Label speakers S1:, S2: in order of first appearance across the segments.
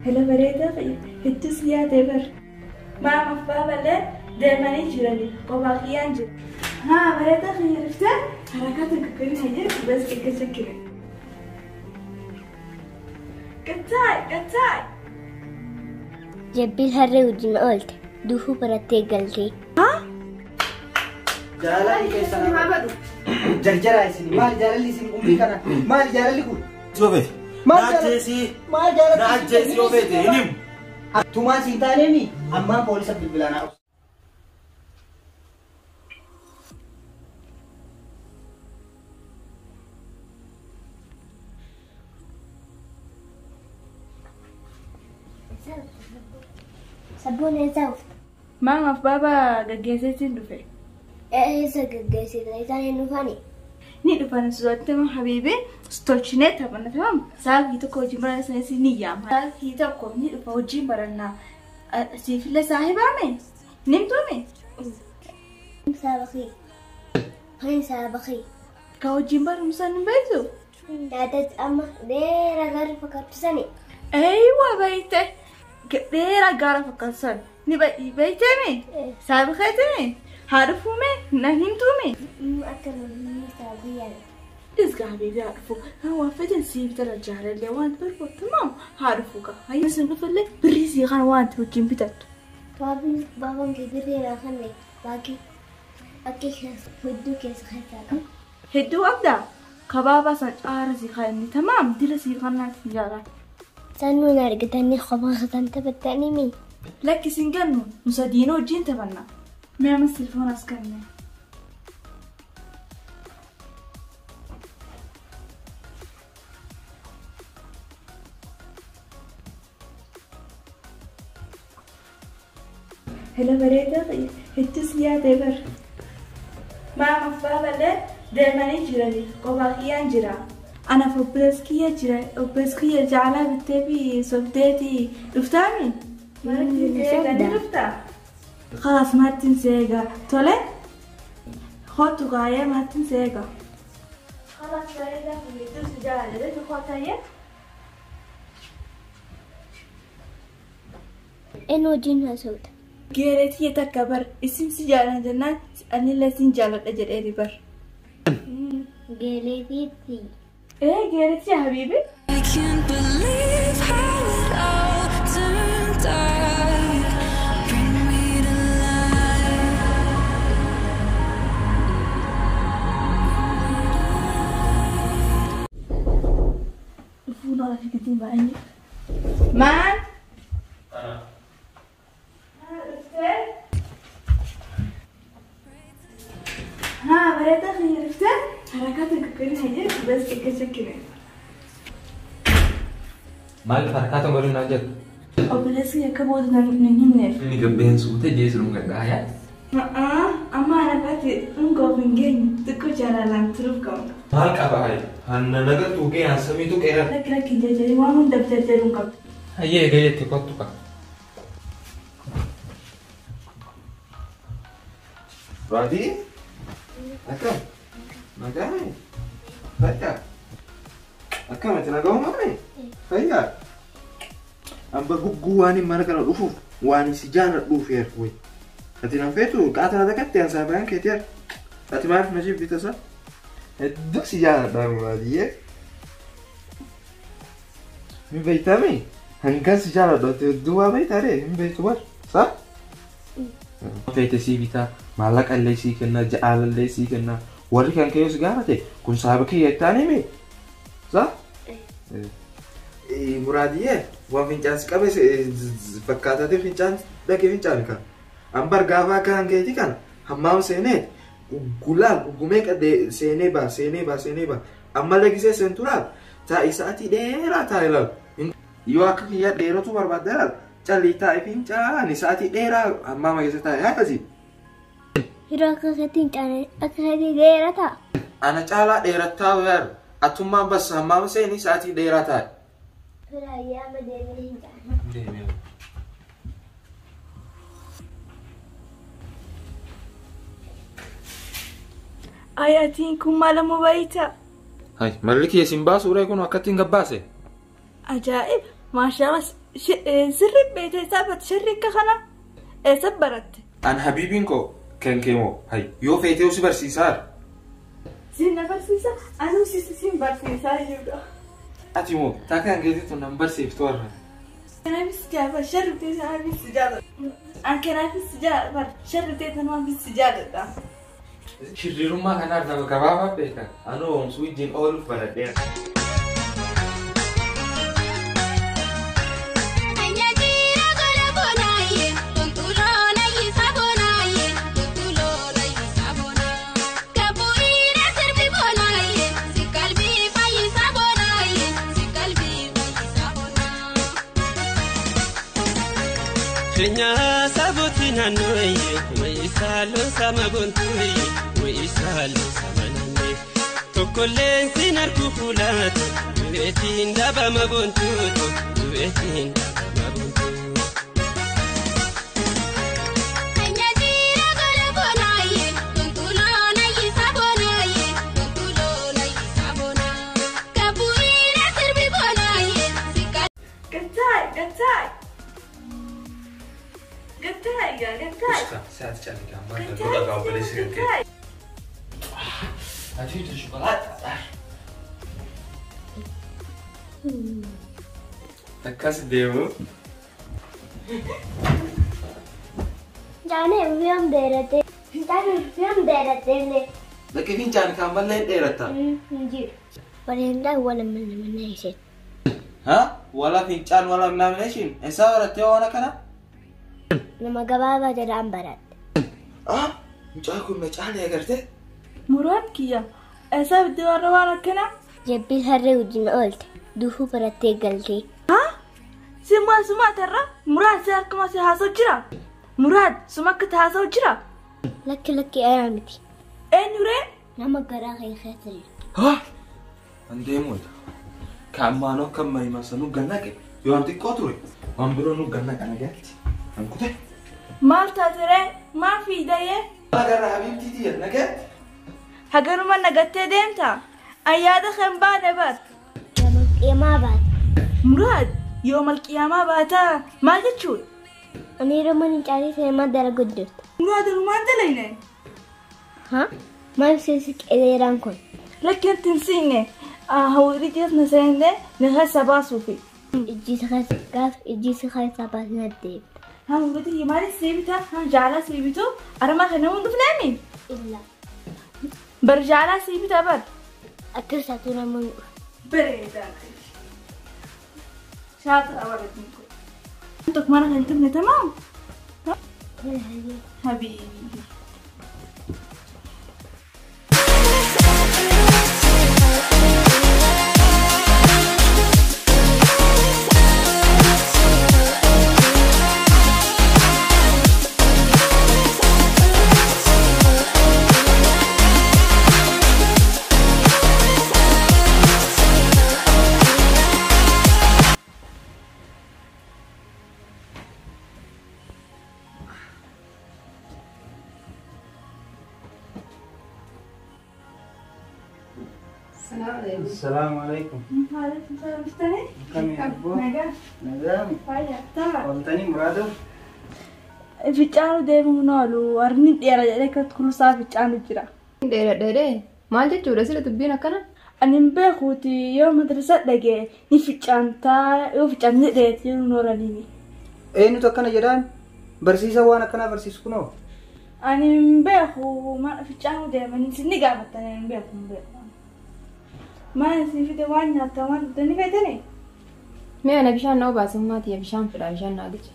S1: Hela bareedaa fa'i hedduus yaadee bar. Maamaaf baaballee deemanii jiranii qophaa kiyyaan jira. Haa bareedaa kiyya dhuftee harakaata gaggarii hayyee bas eeggacha kire. Gattaay gattaay.
S2: Jabbiin harree wajjin oolte duufuu barattee galtee.
S3: Jaalalli keessan jarjaraa isin maal jaalalli isin umrii kana maal jaalalli kun?
S4: Sobe.
S3: Maal
S4: Naajjeesii.
S3: Maal jaalalli?
S4: Naajjeesii yoo feete hin himu.
S3: Tumaan siin taaneemi ammaan poolisa bilbilaanaa.
S2: Sabboon eessaa ufta?
S1: Maamaaf baaba gaggeesseetiin dhufe.
S2: Eessa gaggeessite? Isaan hin dhufani?
S1: Ni dhufan sodaatama habiibi tolchinee taphanna tamam. Sa'aatii tokko wajjin baranna sanis ni yaama. Sa'aatii tokko ni dhufa wajjin barannaa. Siifillee saahibaame? Nimtume?
S2: Saabaqii. Kan saabaqii.
S1: Ka wajjin barumsa hin beektu?
S2: Daadatti amma dheeraa gaara fakkaatu sani.
S1: Eeywa beeyte. Dheeraa gaara fakkaatu san. Ni beeytemi? Saabaqeetimi? Haa dhufuume? Na himtume?
S2: Akka namni saabiyyaa.
S1: Isga habiibi haa dhufu. Kan waan fedhan siif jala jaalallee waan barbaaddu tamam haa dhufu ka. Hayya sun dhufallee birrii sii kana waan wajjin bitattu.
S2: Baabaan kee birrii naa kenne baakii akka hedduu keessa keessaa qaba.
S1: Hedduu qabdaa? Kabaabaa san caara sii kan tamam dila sii kanaatti jaalaa.
S2: Sannuun argitanii kophaa keessan taphattanii mi?
S1: Lakki siin gannu nu sadiinuu wajjin taphanna. Mee ammas telefoona as kenne. Hela bareedaa fa'i hedduus yaadee bar. Maamaaf baaballee deemanii jiranii qophaa kiyyaan jira. Anaaf obboleessi kiyya jira obboleessi kiyya jaalaa bittee fi sobdeeti dhuftaami? Maratti dhuftaa? خلاص ما تنسيقا تولي خوتو غاية ما تنسيقا خلاص بريدة في الدرس جالة ليش خوتاية
S2: Inni wajjin haasawuudha.
S1: Geereetii takka bar isin si jaalan jennaan anillee sin jaaladha jedheeti bar.
S2: Geeleetiitti.
S1: Ee geereetii habiibi.
S5: I can't believe how it all turned out. Bring me to life.
S1: Dhufuun ala fikitiin baay'ee. Maan? ها bareedaa kiyya dhuftee harakaata gaggarii hayyee bas eeggacha kire.
S6: Maaliif harkaata waliin naan jettu?
S1: Obboleessi kiyya akka booda nan himneef.
S6: Inni gabbeen suute jees dhungadhaa yaa.
S1: Amma anafaati dhungoof hin geenye xiqqoo jaalalaan turuuf qabna.
S6: Maal qaba hayi? Hanna naga tuuqee hansamii tuqeera.
S1: Lakki lakki jarjarii waan hundaaf jarjaruu hin qabdu.
S6: Hayyee egaa jetti kottu qaba.
S4: Raadii? Akkam? Nagaa? Fayyaa? Akkam ati nagaa uumame? Fayyaa? Amba gugguu waan hin mana kana dhufuuf waan si jaaladhuuf yeer wayi. Ati nan feetu qaata na takkatti an saabaan keeti yeer. Ati maaliif na jibbita sa? Hedduu si jaaladha muraadiyyee. Hin beeytami? Hangan si jaaladhu ati hedduu waa beeytaaree hin beeytu bar. Sa?
S6: Feete sii bitaa, maallaqa illee sii kennaa, ja'aala illee sii kennaa. Warri kan kee yoo si gaafate kun saaba kiyya jettaan himi?
S4: Sa? Muraadiyyee waan fincaan si qabe fakkaatatee fincaan dhaqee fincaan kan. Ambar gaafa akka hankeeti kan hammaam seenee gulaal gugumee qadee seenee baa seenee baa seenee baa ammallee gisee seentu laal taa'i sa'aatii dheeraa taa'e laal. Yoo akka kiyyaa dheeratu barbaadde laal callii taa'i fincaani sa'aatii dheeraa hammaama keessa taa'e akkasii.
S2: Yeroo akka keetti hin caane akka keetti dheeraa ta'a.
S4: Ana caalaa dheerattaa yaadu atummaan bas hammaama seenii sa'aatii dheeraa taa'e.
S2: Firaayyee amma deemee hin caane.
S6: Deemee.
S1: Ay atiin kun maal ammoo baay'ata?
S6: Hayi malli kiyya siin baasuu ree kun akkatti hin gabbaase.
S1: Ajaa'ib! Maashaallah Sirri beekte isaa sirri akka kana eessa baratte?
S6: An habiibiin koo kan keemoo hay yoo feetee si barsiisaa.
S1: Siin na barsiisa anuu siin barsiisaa jechuudha.
S6: Ati moo takkaan keetiitu nan barsiiftu warra.
S1: Kanaafis jaalladha sharritee sanaafis jaalladha. An kanaafis jaalladha sharritee sanaafis jaalladha.
S6: Shirrirummaa kanaaf nama gabaabaa beeka. Anuu oomsuu wajjin ooluuf baradheera.
S7: Sabuti naannoye wayisaalo sama bontuye wayisaalo sama naanne tokkolleen sin argu fuulaatu du'eetiin dhabama bontuutu du'eetiin dhabama bontu.
S1: Gattaay gattaay. Gattaay gattaay.
S6: Saat calli ammaan godha gaabbalee kee. Ati shukolaata. Akkas deemu.
S2: Jaanee biyyoon dheerate. Jaanee biyyoon dheerate illee.
S6: Lakki fincaan kan mallee dheeratta.
S2: Hin jiru. Bareedaa wala mana mana ishee.
S6: Ha? Wala fincaan wala mana ishiin eessaa barattee waan akkana?
S2: Nama gabaabaa jedhaan baradhe.
S6: Ah, mucaa kun na caalee agartee?
S1: Muraan kiyya eessa biddee warra waan akkanaa?
S2: Jabbii harree wajjin oolte duufuu barattee galtee.
S1: Haa? Simmaa suma atarra Muraad si harkuma si haasa'u jira? Muraad suma akka haasa'u jira?
S2: Lakki lakki anaa miti.
S1: Eenyuree?
S2: Nama garaa kee keessa jiru.
S6: Haa? An deemuudha. Kaammaanoo kan mahimaa sanuu gannaqe yoo an xiqqoo ture waan biroo nu gannaqa nagaatti. An kute.
S1: Maal taateree? Maal fiidayee?
S6: Agarra habiibtii tiyya nagaatti.
S1: Hagaruma nagattee deemta? Ayyaada kan baane baat.
S2: Yoomal qiyyamaa baata.
S1: Muraad yoomal qiyyamaa baataa maal jechuudha?
S2: Ani yeroo mana caalii seenaa dalagu jirta.
S1: Muraad maal dalayne?
S2: Haa? Maal seesi qereeraan kun?
S1: Lakki hin siinne hawwirii jeesna seenne na keessa baasuufi.
S2: Ijji si keessa gaafa ijji si keessa baasnee deemta.
S1: Haa muraad maaliif siibita? Haa jaalaa siibitu armaa kana hundi dhufneemi?
S2: Illa.
S1: Bar jaalaa siibita bar.
S2: Akka isaatu nama
S1: Bareedaa. Shaatira bareedu. Tokko mana kan dhufne tamaam? Habiibi.
S3: السلام عليكم.
S1: وعليكم السلام. مستني؟
S3: كم يا أبو؟
S1: نجا.
S3: نجا.
S1: فايا تمام.
S3: قلتني مرادو؟
S1: Fiicaanu deemuun oolu warri dheeraa jedhee kan kunuunsaa fiicaanu jira.
S8: Dheeraa dheeree maal jechuudha sila dubbiin akkana?
S1: Ani hin beekuuti yoo madrasa dhagee ni fiicaantaa yoo fiicaanni dheeratti yeroo nooraniini.
S3: Eenyutu akkana jedhaan barsiisa waan akkanaa barsiisu kunoo?
S1: Ani hin beeku fiicaanu deemanii isin ni gaafatanii hin beeku hin beeku. Maal isin fide waan nyaattan waan dhugdanii feetanii?
S8: Mee ana bishaan na obaase maatii bishaan fedha bishaan naa gicha.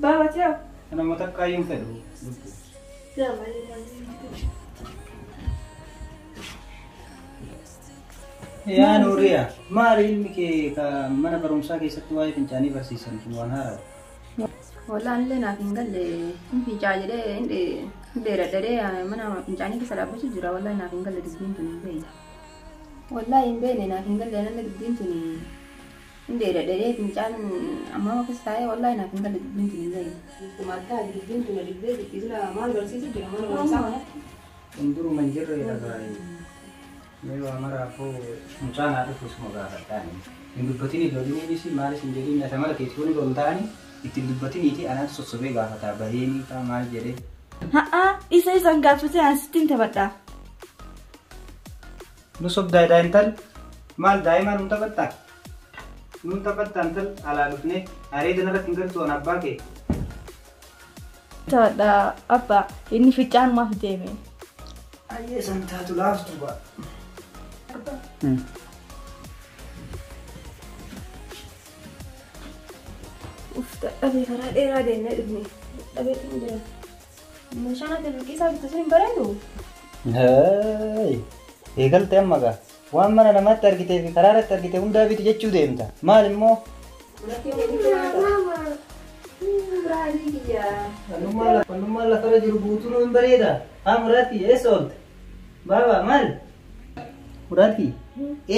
S1: Baba teo.
S3: Namoota akkaayyuu hin fedhu. Yaa Nuuriyaa, maali ilmi kee ka mana barumsaa keessatti waa'ee fincaanii barsiisan kun waan haaraadha?
S8: Wallaan illee naaf hin galle hin fiicaa jedhee hin dheeradhadhee mana fincaanii keessa dhaabbachuu jira wallaan naaf hin galle dubbiin tun hin beekne. Wallaan hin beekne naaf hin galle namni dubbiin tun hin dheeradhadhee fincaan ammaa keessa taa'ee wallaan naaf hin galle dubbiin tun hin beekne. Maal dubbiin tun dubbii dubbii maal barsiisu jira mana barumsaa kanatti?
S3: Kun duruma hin jirre dhagaa. Mee waa maraafuu mucaan haa dhufu isuma gaafadhaan. Hin dubbatin loliniinis maalis hin jedhin ati mala keetii kuni ol ta'anii ittiin dubbatiniiti anaatu sossobee gaafata baheenii faa maal jedhee.
S1: Haa isa isaan gaafate asittiin taphadha.
S3: Nu sobdaa intal maal daa'imaa nun taphattaa? Nun taphattaa intal alaa dhufnee areeda narratti hin galtu an abbaa kee.
S1: Taphadha abbaa inni fincaanumaaf deeme.
S3: Ayyee san taatu laaftu ba'a.
S8: Uff dadhabee karaa dheeraa deemnee dhufne dadhabeetiin jira. Meeshaan ati bilqiisaa bitte sun hin bareedu?
S3: Eegalte amma gaa waan mana namaatti argitee fi karaa irratti argite hundaa biti jechuu deemta. Maal immoo? Wannummaan lafarra jiru guutuun hin bareeda. Haa Muraati eessa oolte? Baaba maal? Muraati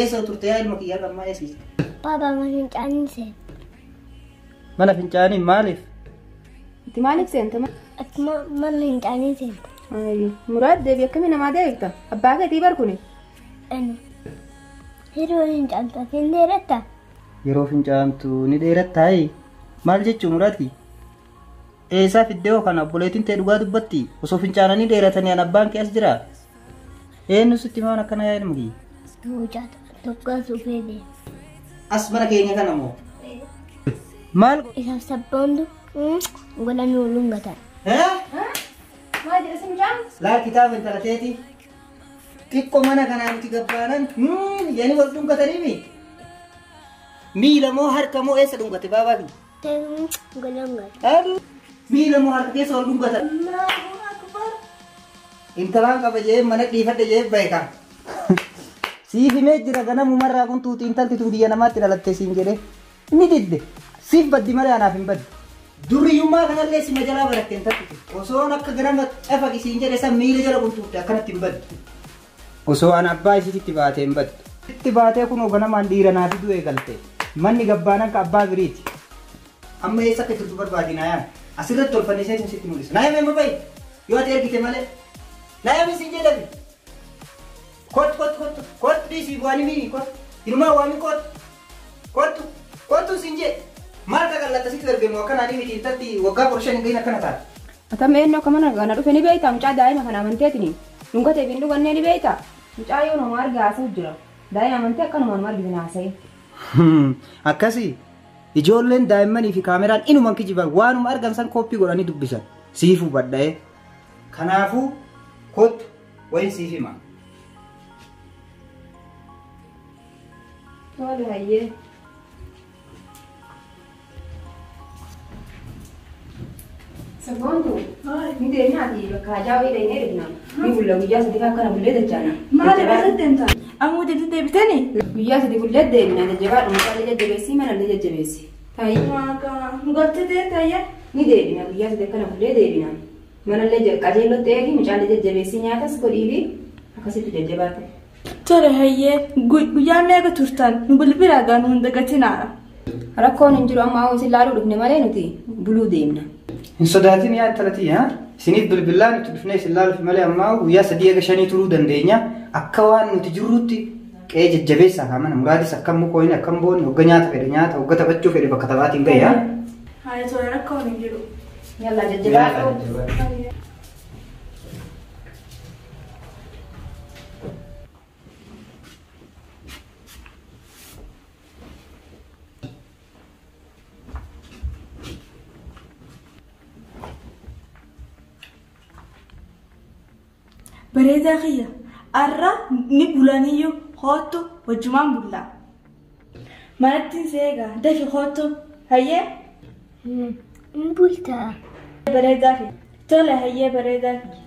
S3: eessa turte yaa ilma kiyyaa qammaa eessa jirta?
S2: Baaba mana fincaanii seente.
S3: Mana fincaanii maaliif?
S8: Itti maaliif seente?
S2: Ati mana fincaanii seente.
S8: Muraad deebii akkamii namaa deebifta? Abbaa keetii bar kuni?
S2: Yeroo fincaantu ati ni dheerattaa?
S3: Yeroo fincaantu ni dheerattaa? Maal jechuu Muraati? Eessaa fiddee hoo kana obboleettiin ta'e dhugaa dubbatti osoo fincaananii dheeratanii an abbaan kee as jira? Eenyu sitti maan akkana yaa ilma kiyya?
S2: Mucaa tokko suufee deema.
S3: As mana keenya kana moo? Maal?
S2: Isaaf sabboondu godhanii waliin gatan.
S8: Maal jedha si mucaan?
S3: Laa kitaaba intala teeti. Xiqqoo mana kanaa nuti gabbaanan jedhanii wal dhungatanii miila moo harka moo eessa dhungate baabaa kiyya?
S2: Godhan gatan.
S3: Miila moo harka keessa wal dhungatan? Intalaan qaba jee mana dhiifadhe jee beeka. Siif himee jira ganamumarraa kun tuuti intalti tun biyya namaatti dhalatte siin jedhee ni didde. Siif baddi malee anaaf hin baddu. Durriyyummaa kanallee sima jalaa baratte intalti tun. Osoon akka ganama cafaqi siin jedhe san miila jala kun tuutte akkanatti hin baddu. Osoo an abbaa isiitti baatee hin baddu. Itti baatee kunoo ganamaan dhiira naa fiduu eegalte. Manni gabbaan akka abbaa biriiti. Amma eessa akka jirtu barbaadi naayaan. Asirratti ol fannisee sitti mul'isa. Naayaan amma bahi. Yoo ati ergite malee. Naayaan siin jedhame. Kottu kottu kottu kottu dhiisii waani miini kottu. Hinumaa waami kottu. Kottu kottu siin jedhe. Maal kakallatta sitti darbeemu akkanaa ni miti intalti waggaa 15 hin gahin akkana taate.
S8: Atam eenyu akka mana kana dhufe ni beektaa mucaa daa'ima kana amanteetini. Dhungatee fi hin dhugannee ni beektaa. Mucaa yoo nama arge haasa'u jira. Daa'ima amantee akkanuma nama argite haasa'e.
S3: Akkasii ijoolleen daa'immanii fi kaameraan inuman kijiban waanuma argan san kooppii godhanii dubbisan. Siif hubadha'ee. Kanaafuu kottu wayin siif hima.
S8: Tole hayyee. Sabboontu ni deemnaati bakka hajaa wayii deemnee dhufna. Ni bulla guyyaa sadii akkana bullee dachaana.
S1: Maal eessatti deemta? Ammoo deemtee deebitanii?
S8: Guyyaa sadii bullee deemna jajjabaa dhuunfaa jajjabeessi mana illee jajjabeessi. Taayii.
S1: Nu galtee deemta
S8: Ni deebina guyyaa sadii akkana bullee deebina. Mana illee qajeellotti eegi mucaan jajjabeessi nyaatas godhiifi akkasitti jajjabaate.
S1: Tole hayyee guyyaa meeqa turtan nu bilbilaa gaa nu hin dagatinaadha.
S8: Rakkoon hin jiru amma isin laaluu dhufne malee nuti buluu deemna.
S3: Hin sodaatin yaa intala tiyya. Isiniif bilbilaa nuti dhufnee isin laaluuf malee ammaa guyyaa 3 haga 5 turuu dandeenya. Akka waan nuti jirrutti qe'ee jajjabeessaa haa mana muraadis akkam mukooyin akkam boonni hogga nyaata fedhe nyaata hogga taphachuu fedhe bakka taphaatiin gahe haa.
S1: Haa tole rakkoon hin jiru.
S8: Yallaa jajjabaadhu.
S1: Bareedaa kiyya har'a ni bulaniyyuu hoottu wajjumaan bullaa. Manatti seegaa dafi hoottu hayyee.
S2: Ni bultaa.
S1: Bareedaa kiyya tole hayyee bareedaa kiyya.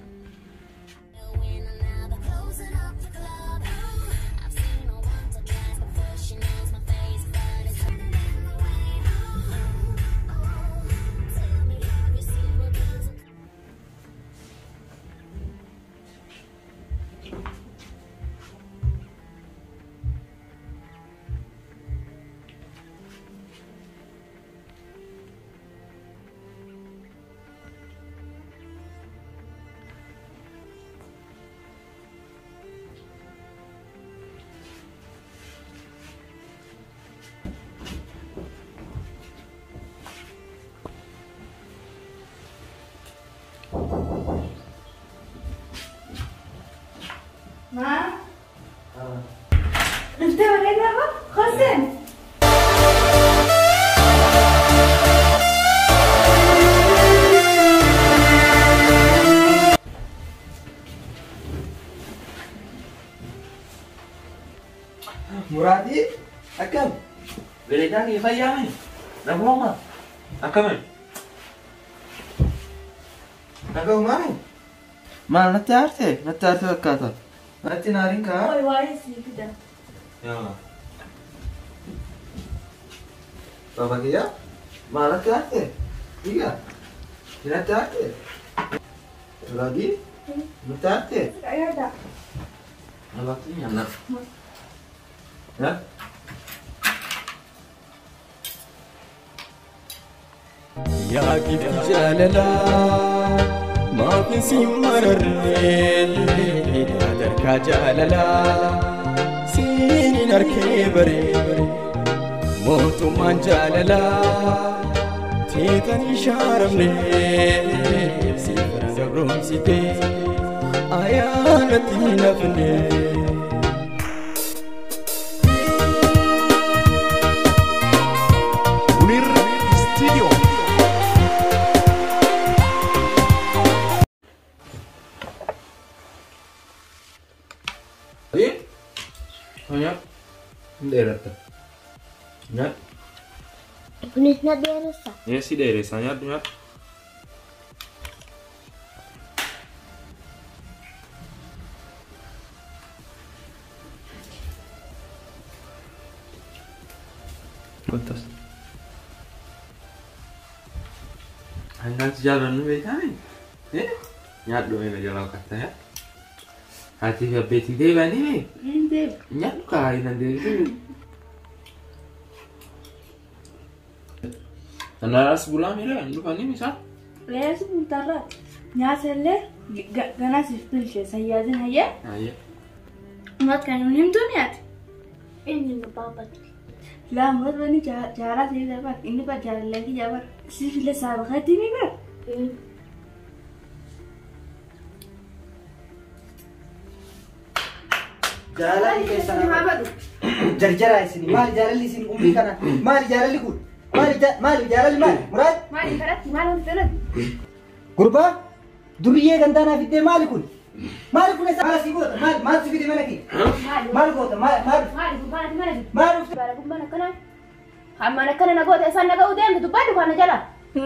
S6: Leencaa kiyya fayyaame. Naguma. Akkami?
S4: Nagaumaami? Maal natti aarte? Natti aarte fakkaata. Natti naariin kaa?
S1: Oi waa'ee sii fida.
S4: Yaa. Baba kiyya? Maal natti aarte? Kiyya? Natti aarte? Raadii? Natti aarte?
S1: Yaada.
S6: Alaatti nyaanna. Yaa?
S9: Yaa gifti jaalalaa maaf isin mararree sadarkaa jaalalaa siin hin arkee baree mootummaan jaalalaa teetan hin shaaramne si gabroomsitee ayyaanatti hin hafne.
S10: Munir Studio.
S6: Nyaat. Hin dheeratta. Nyaat.
S2: Kunis na dheeressa.
S6: Eessi dheeressa nyaadhu nyaadhu. Kottas.
S4: Hangaan si jaalannu beekame? Nyaadhu meena jalaa kattaa yaa. Haati fi abbeetiin deebi'anii mee?
S1: Hin deebi.
S4: Nyaadhu kaa hin deebi'u.
S6: Anaras bulaa miira hin dhufanii isaan?
S1: Reessi bultarraa nyaata illee ganaa siif bilcheessa yaadin hayyee.
S6: Hayyee.
S1: Muraat kan hin himtuu mi'aati?
S2: Inni nu baabatti.
S1: Laa muraat bani jaalaa siif dabar inni bar jaalallee kiyya bar siif illee saabaqatti mi bar?
S3: Jaalalli keessan jarjaraa isin maali jaalalli isin umrii kana maali jaalalli kun maali jaalalli maali Muraad
S8: Maali karatti maal wanti dhalate?
S3: Gurbaa duriyyee gandaanaa fiddee maali kun maali kun maal asii goota maal maal si fide mana kee maal goota maal maal
S8: Maali gurbaan ati mana fide?
S3: Maal dhufte?
S8: Baala gurbaan akkana. Hammaan akkana na goota isaan na ga'uu deemte dubbadhu kana jala.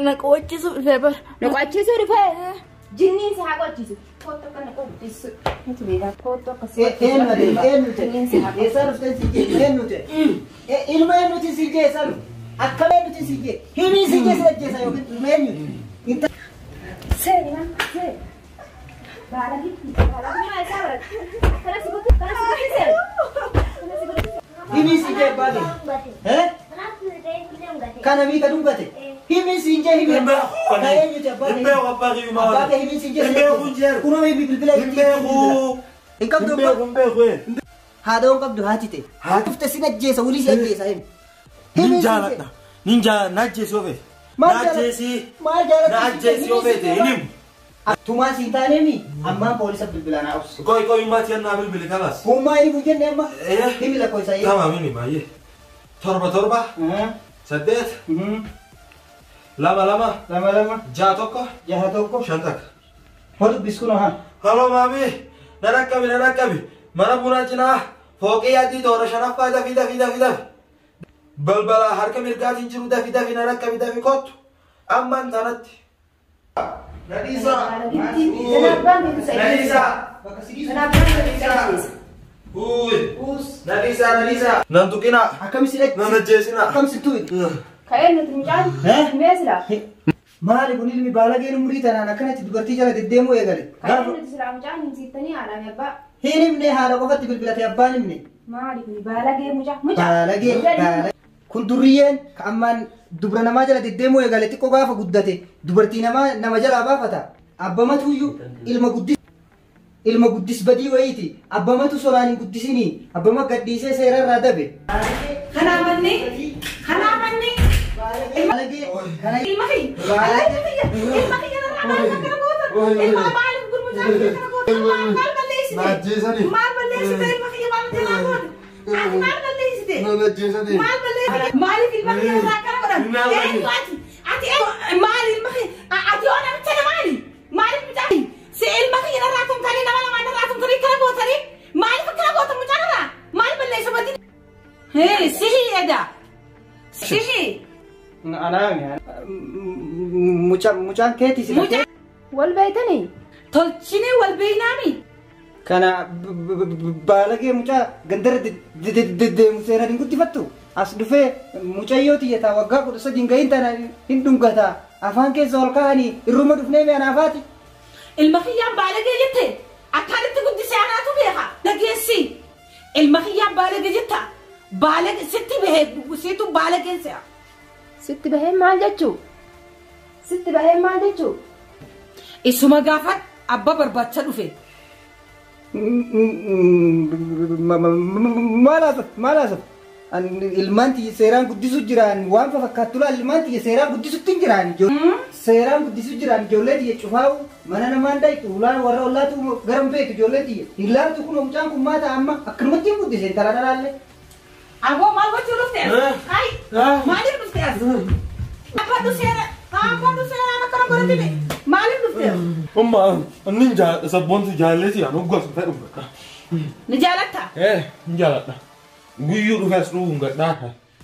S1: Na qo'achiisuuf dhufee bar.
S8: Na qo'achiisuu dhufee. Jinniin si haa qo'achiisu. Kottu akka na qo'achiisu. Nuti beekaa kottu akka si
S3: Eenyu ati eenyu ta'e
S8: Jinniin si haa qo'achiisu.
S3: eessaa dhufte si jee eenyu ta'e ilma eenyuti si jee eessaa dhufte akkam eenyuti si jee himii si jee si ajjeesa yookiin ilma eenyuti
S8: Seeni man seeni. Baala gitti baala gummaa isaa barate. Akkana si gooti akkana si gooti seeni. Akkana si gooti.
S3: Himii si jee abbaa kee kana miika dhungate himii si jee himii ka eenyuti abbaa kee
S6: Hin beeku abbaa kiyyu maal?
S3: Abbaa kee himii si jee
S6: Hin beeku hin jeeru.
S3: Kunoo himii bilbila
S6: Hin beeku.
S3: Hin qabdu
S6: Hin beeku hin beeku.
S3: Haadha hin qabdu haati ta'e.
S6: Haati.
S3: Dhufte sin ajjeesa wulii si ajjeesa himi.
S6: Nin jaaladha. Nin jaaladha. Na ajjeesi yoo feete.
S3: Maal
S6: Na ajjeesi.
S3: Maal jaalladha?
S6: Na ajjeesi yoo feete hin himu.
S3: Tumaa siin taaneemi ammaan poolisa bilbilaa naa obsi.
S6: Qoy qoy maatii annaa bilbili kalas.
S3: Hummaa inni kun jenne amma himi lakkoo isaa.
S6: Tamam himi baay'ee. 7 7 8 2 2
S3: 2 2
S6: 6 1
S3: 6 1
S6: 5 1.
S3: Hoo dubbis kunoo haa.
S6: Haloo maamii na dhaqqabi na dhaqqabi mana bunaa cinaa fooqii adii toora shanaffaa dafi dafi dafi dafi. Balbala harka mirgaatiin jiru dafi dafi na dhaqqabi dafi kottu ammaan tanatti. Nadiisa. Nadiisa.
S8: Nadiisa.
S6: Uy. Nadiisa Nadiisa. Nan tuqina.
S3: Akkam si dhachi.
S6: Nan ajjeesina.
S3: Akkam si tuqi.
S8: Ka'ee nuti mucaan mee silaa?
S3: Maali kun ilmi baalageen umurii tanaan akkanatti dubartii jala deddeemuu eegale.
S8: Ka'ee nuti silaa mucaan hin siittanii haadhaa fi abbaa.
S3: Hin himne haadha qofatti bilbilate abbaan himne.
S8: Maali kun baalagee mucaa mucaa.
S3: Baalagee baalagee. Kun durriyyeen ka ammaan dubra namaa jala deddeemuu eegale xiqqoo gaafa guddate dubartii namaa nama jalaa baafata. Abbamatuyyuu ilma guddis ilma guddis badii wayiiti. Abbamatu solaan hin guddisinii abbama gadhiisee seerarraa dabe.
S1: Kanaa manni kanaa manni.
S3: Baalagee kana
S1: Ilma kiyya ilma kiyya narraa maal akkana goota ilma maaliif gurmucaa kiyya kana goota maal balleessite
S4: Na ajjeesanii.
S1: maal balleessite ilma kiyya maal jalaa goota ati maal balleessite
S4: Na ajjeesanii.
S1: maal balleessite maaliif ilma kiyya narraa akkana godhan eenyu ati ati maal ilma kiyya ati yoo namicha na maali maaliif mucaa si ilma kiyya narraa tumtanii nama lamaan narraa tumtanii akkana gootanii maaliif akkana goota mucaa narraa maal balleessa badii si hiyyeeda.
S3: Anaami. Mucaan keetii si.
S11: Mucaa.
S8: Wal beeytanii?
S11: Tolchinee wal beeynaami.
S3: Kana baalagee mucaa gandara deddeemu seeraan hin guddifattu. As dhufee mucayyoo xiyyataa waggaa 13 gahin tana hin dhungataa. Afaan keessa ol kaa'anii irruma dhufnee mi'a naafaati.
S11: Ilma kiyyaan baalagee jette akkaanitti guddisee anaatu beeka dhageessi. Ilma kiyyaan baalagee jetta baalagee sitti bahee siitu baalageen se'a.
S8: Sitti bahee maal jechuu? Sitti bahee maal jechuu?
S11: Isuma gaafat abbaa barbaacha dhufe.
S3: Maal haasofta? Maal haasofta? Ilmaan tiyya seeraan guddisuu jiraan waan fakkaattu laal ilmaan tiyya seeraan guddisuutti hin jiraan. Seeraan guddisuu jiraan ijoollee tiyya cufaa'u mana namaan daayitu ulaan warra ollaatu garan beeku ijoollee tiyya. Hin laaltu kun mucaan kun maata amma akkanumatti hin guddise intala dhalaallee.
S11: Aboo maal gochuu dhufte as? Hai maaliif dhufte as? Abbadhu seera abbadhu seeraan akkana godhatime maaliif dhufte as?
S4: Amma inni sabboontu jaalleeti yaa noggaas dhufee dhungadha.
S11: Ni jaalatta?
S4: Ni jaaladha. Guyyuu dhufee as dhungadha.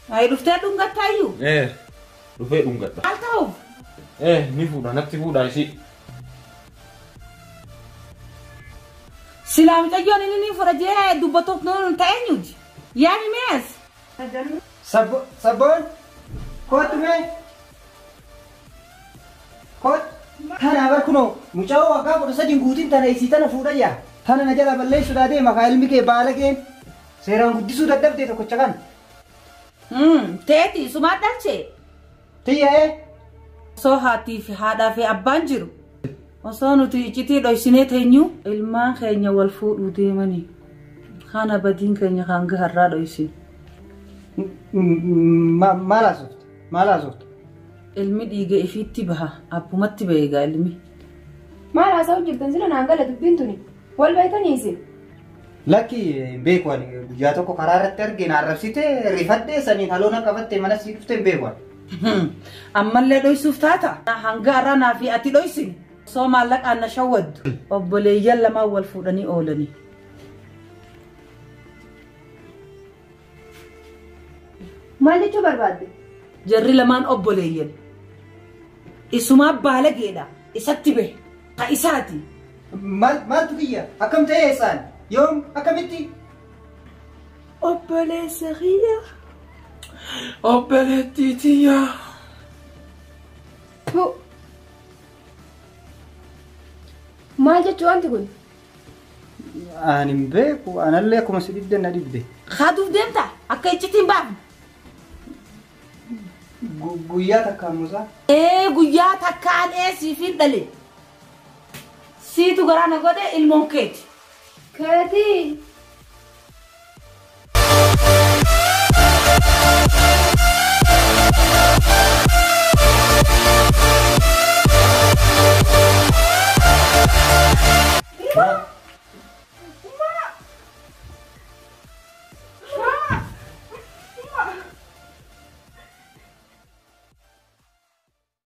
S11: Ayi dhuftee dhungattaayyuu?
S4: Dhufee dhungadha.
S11: Maal ta'uuf?
S4: Ni fuudha natti fuudha ishii.
S11: Silaa mucayyoon inni ni fuudha jee dubbatuuf nuun ta'e eenyuuti? Yaani mees?
S3: Sabboon kootu mee? Kootu. Tana bar kunoo mucaa waggaa 13 guutiin tana isii tana fuudha yaa. Tana na jala balleessuudhaa deema kaa ilmi kee baalageen seeraan guddisuu dadhabdee tokkocha kana.
S11: Teeti sumaa dhalchee?
S3: Tiyya.
S11: Osoo haatii fi haadhaa fi abbaan jiru. Osoo nuti iccitii dhoysinee teenyu ilmaan keenya wal fuudhuu deemanii. Kana badiin keenya kan gaharraa dhoysin.
S3: Maal haasofta? Maal haasofta?
S11: Ilmi dhiiga ifiitti baha abbumatti bahe ilmi.
S8: Maal haasa'u jirtan sila naan gala dubbiin tuni. Wal beeytanii isin?
S3: Lakki hin beeku ani guyyaa tokko karaa irratti argeen arrabsite rifadhee saniin haloon qabattee mana sii dhufte hin beeku ani.
S11: Ammallee dhoysuuf taata. Hanga har'aa naa fi ati dhoysin. Osoo maallaqaan na shawwaddu. Obboleeyyan lamaan wal fuudhanii oolanii.
S8: Maal jechuu barbaadde?
S11: Jarri lamaan obboleeyyan. Isumaa baalageedha. Isatti bahe. Ha isaati.
S3: Maaltu kiyya? Akkam ta'e isaan? Yoom akkamitti?
S1: Obboleessa kiyya.
S4: Obboleettii tiyya.
S8: Maal jechuu wanti kun?
S3: Ani hin beeku. Anallee akkuma si dhibde na dhibde.
S11: Haaduuf deemta? Akka iccitii hin baafne.
S3: Guyyaa takkaan musaa?
S11: Guyyaa takkaan siif hin dhale. Siitu garaa na godhe ilmoon keeti.
S8: Keetii.